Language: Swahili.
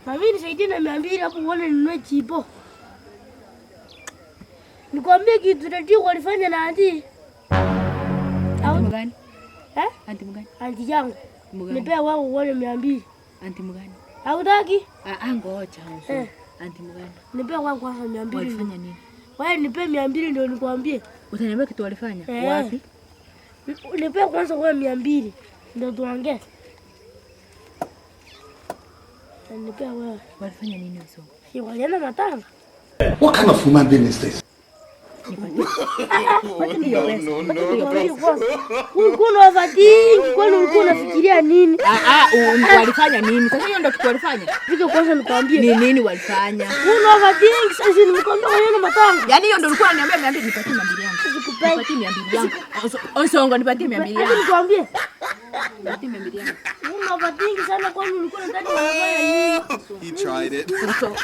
Mami, nisaidie na 200 hapo uone ninunue chipo. Nikwambie kitu redio walifanya na auntie. Auntie mgani? Eh? Auntie mgani? Auntie yangu. Mgani? Nipea wangu uone 200. Auntie mgani? Hautaki? Ah, ah, ngoja. Eh. Auntie mgani? Nipea wangu kwanza 200. Walifanya nini? Wewe nipe 200 ndio nikwambie. Utaniambia kitu walifanya? Eh. Wapi? Nipe kwanza wewe 200 ndio tuongee. Nipe wewe. Walifanya nini Osongo? Si walienda matanga. What kind of human being is this? Nipatie hiyo pesa. Nikwambie kwanza. Ulikuwa una overthink, kwani ulikuwa unafikiria nini? Ah, ah, walifanya nini? Sasa hiyo ndio kitu walifanya. Fika kwanza nikwambie. Ni nini walifanya? Una overthink, sasa nimekwambia walienda matanga. Yaani hiyo ndio ulikuwa unaniambia 200, nipatie 200 yangu. Sikupei. Nipatie 200 yangu. Osongo, nipatie 200 Acha yangu. nikwambie. Nipatie 200 yangu. Una overthink sana, kwani ulikuwa unataka wanafanya nini? He tried it. Osongo.